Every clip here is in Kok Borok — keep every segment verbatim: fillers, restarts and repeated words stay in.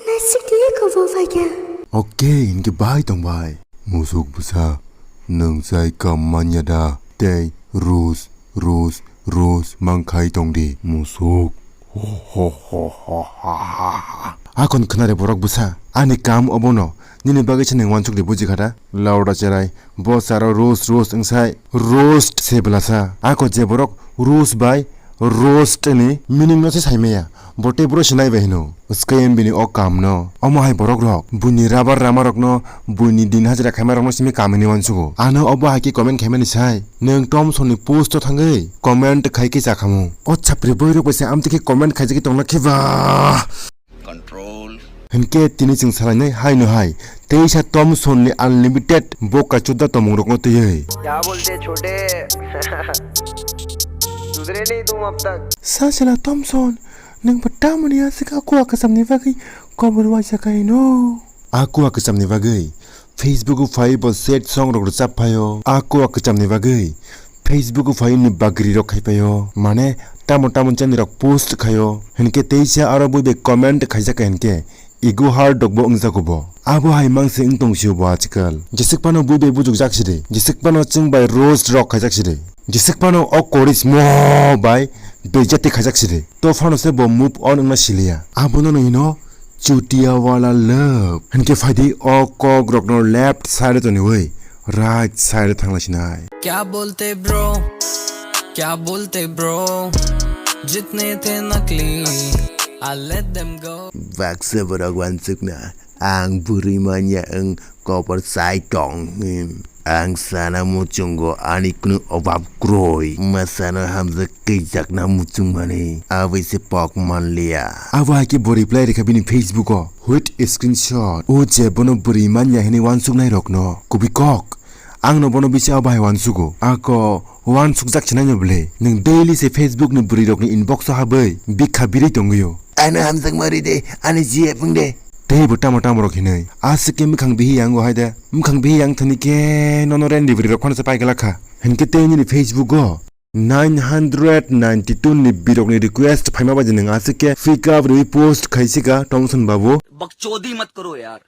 Nasik twi kobok phaikha. Oke, hinkhe bai tong bai. Musuk bwsa, nwng chai kam manya da? Tei rus, rus, rus mang khai tong di, musuk. Ho, ho, ho, ho, ha, ha, ha. Akon khna re borok bwsa, ani kam obono, nini bagwi se nwng uansuk di buji kha da? Lauda cherai, bo charo rus, rus wngsai, roast se bwlasa. Ako je borok rus bai roast ni meaning no se sai maya. Bo tei bro se nai bai hino. Swkayem bini o kam no. Omo hai borok rok. Buini rabar rama rok no, buini din hajira khaima rok no simi kam hini uansugo. Ano obo hai khe comment khaimani sai. Nwng Thomson ni post o thangwi comment khai khe cha khamu. O chapri boi rok bai se amtwi khe comment khaijagwi tongna khe ba. Control. Hinkhe tini chwng salainai hai no hai. Teisa Thomson ni unlimited bo kachuda tomung rok no twiwi. क्या बोलते हैं छोटे? सुधरे नहीं तुम अब तक। Sa sela Thomson, nwng bo tamoni aswk a kua kwcham ni bagwi kobor waisa kaino? A kua kwcham ni bagwi Facebook o phai bo sad song rok rwchap phaio. A kua kwcham ni bagwi Facebook o phai ni bagri rok khai phaio. Mane tamo tamo chani rok post khaio. Hinkhe teisa aro bui bai comment khaijak hinkhe ego hurt rok bo wngjago bo. Abo hai mang se wng tong sio bo ajkal. Jeswk phano bui bai bujukjak sidi. Jeswk phano chwng bai roast rok khaijak sidi. Jeswk phano o koris mo bai bejati khaijak sidi. To phano se bo move on wngna siliya. Abono no hino Chutia wala love. Hinkhe phaidi o kok rokno left side o toniwi right side o thangla sinai. क्या बोलते bro, क्या बोलते bro, जितने थे नकली, I let them go. Baksa borok wansukna, ang bwrwi manya wng kobor sai tong. Ang sana muchungo ani kunu obab kroi. Masano hamjak twijakna muchungmani. Aboi se pok manliya. Abo hai khe bo reply rikha bini Facebook o. With screenshot. O je bono bwrwi manya hinwi wansuknai rokno. Kubui kok. Ang no bono bisi abo hai wansugo. Ako wansukjak sinai no bwle. Nwng daily se Facebook ni bwrwi rokni inbox o habwi bikha birwi tongwi o. Ano hamjakma ride, ani G F wngde. Tei bo tamo tamo rok hinwi. Aswk khe mwkhang bihi yango hai de. Mwkhang bihi yang thani khe nono rendi bwrwi rok phano se pai glak kha. Hinkhe tei nini Facebook o nine hundred ninety two ni birok ni request phaima bai nwng aswk khe pick up rwi post khai sika Thomson babu. बकचोदी मत करो यार,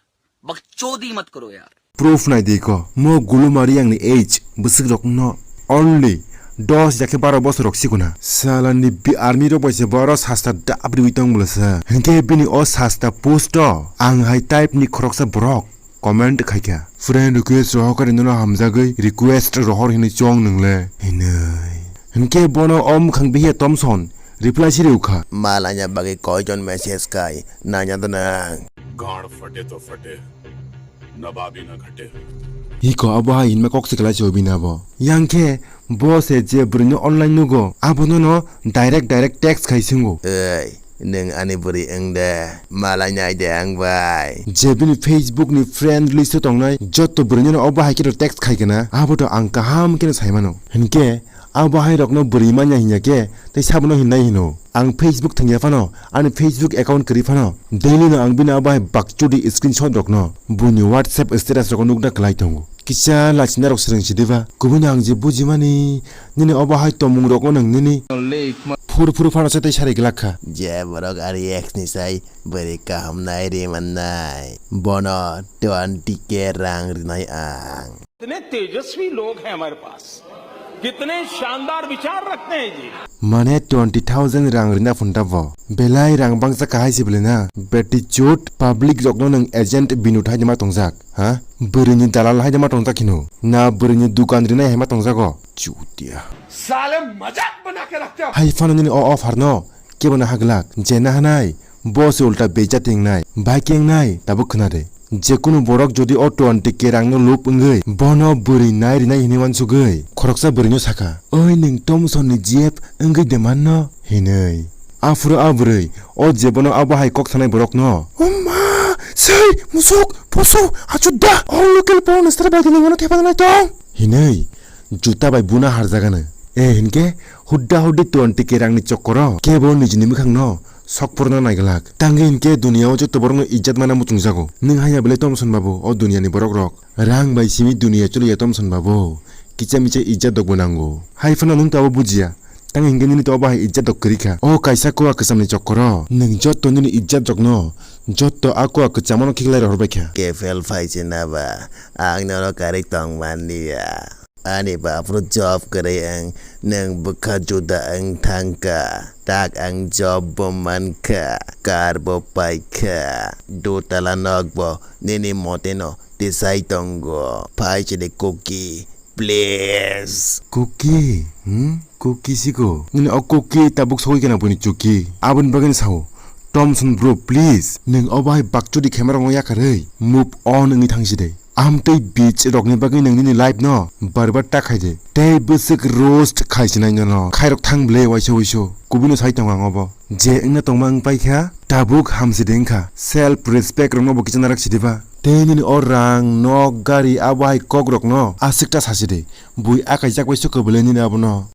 बकचोदी मत करो यार। Proof nai di ko, mo gulumari yang ni age, bwswk rok no only dos ya khe baro bosor rok sikuna. Sala ni bi army rok bai se boro sasta dap riwi tong bwlasa. Hinkhe bini o sasta post o ang hai type ni khoroksa borok comment khai kha. Friend request rohor kari nono hamjagwi request rohor hinwi chong nwngle hinwi. Hinkhe bono o mwkhang bihiya Thomson reply siri ukha. Malanya bagwi koijon message khai nanya dana. गांड फटे तो फटे, नवाबी ना घटे। Hiko abo hai hinma kok se kwlai se obina bo. Yang khe bo se je bwrwi no online nugo, abono no direct direct text khai swngo. Ei, nwng ani bwrwi wng de, malai nai de ang bai. Je bini Facebook ni friend list o tongnai jotto bwrwi no obo hai khe text khai kana, abo to ang kaham khe no sai mano. Hinkhe Abo hai rokno bwrwi manya hinya khe tei sabono hinnai hino. Ang Facebook thwngya phano, ani Facebook account kwrwi phano, daily no ang bini abo hai bakchudi screenshot rokno buini WhatsApp status rogo nukna kwlai tongo. Kisa lachina rok swrwng si diba? Kubui no ang je bujimani, nini obo hai tongmung rokno nwng nini phur phur phano se tei sari glak kha. Je borok ari ex ni sai bwrwi kaham nai ri mannai, bono twenty K rang rinai ang. कितने तेजस्वी लोग हैं हमारे पास, कितने शानदार विचार रखते हैं जी। Mane twenty thousand rang rina phunta bo. Belai rang bangsa kahai si bwlwi na. Beti chut public rokno nwng agent binu thai ma tongjak. Ha? Bwrwini dalal hai ma tongjak hino. Na bwrwini dukan rinai hai ma tongjago. Chutia. साले मजाक बना के रखते हो। Hai phano nini o offer no kebo na haglak. Je na hanai. Bo se ulta bejati wngnai. Bai khe wngnai. Tabuk khna de. Jekunu borok jodi o twenty K rangno lup wngwi bono bwrwi nai rinai hinwi uansugwi khoroksa bwrwino sakha, "Oi, nwng Thomsonni G F wngwi de manno?" hinwi. Aphuru a bwrwi o je bono abo hai kok sanai borokno, "Omma, sei, musuk, poso, achudda, o local porn star bai de nwngno thepa nai tong?" hinwi juta bai buna harjagano. E hinkhe hudda huddi twenty K rangni chokkoro kebo nijini mwkhangno sok porna naiglak. Tangwi hinkhe duniya o joto borokno ijjat mana muchungjago. Nwng haiya belai Thomson babu o duniyani borok rok. Rang bai simi duniya choliya Thomson babu. Kicha micha ijjat dok bo nango. Hai phano nwng to abo bujiya. Tangwi hinkhe nini to obo hai ijjat dok kwrwi kha. O kaisa kuwa kwchamni chokkoro nwng joto nini ijjat rokno Jotto a kua kwchangmano khiklai rohorbai kha. Kefel phai se naba, ang norok karwi tongmani ya. Ani bapro job kwrwi ang, nwng bwkha juda ang thangkha. Tak ang job bo mankha, car bo paikha, dutala nok bo nini moteno tisai tongo. Phai se de Kuki, please. Kuki? Hmm? Kuki siko? Nini o Kuki tabuk sogwi kena buini chuki. Aboni bagwi sao. Thompson bro, please. Nwng o bahai bakchudi khemarokno yakarwi move on wngwi thangsi de. Amtwi bitch rokni bagwi nwng nini life no barbar ta khai de. Tei bwswk roast khai sinai nono. Khairok thang ble waisa wuisu. Kubui no sai tongo ang obo. Je wngna tongma wng paikha, tabuk hamsi de wngkha. Self respect rokno bo kicha narak sidi ba. Tei nini o rang, nok, gari, abo hai kok rokno aswk ta sasi de. Bui akaijak bai sukha bwle nini abono.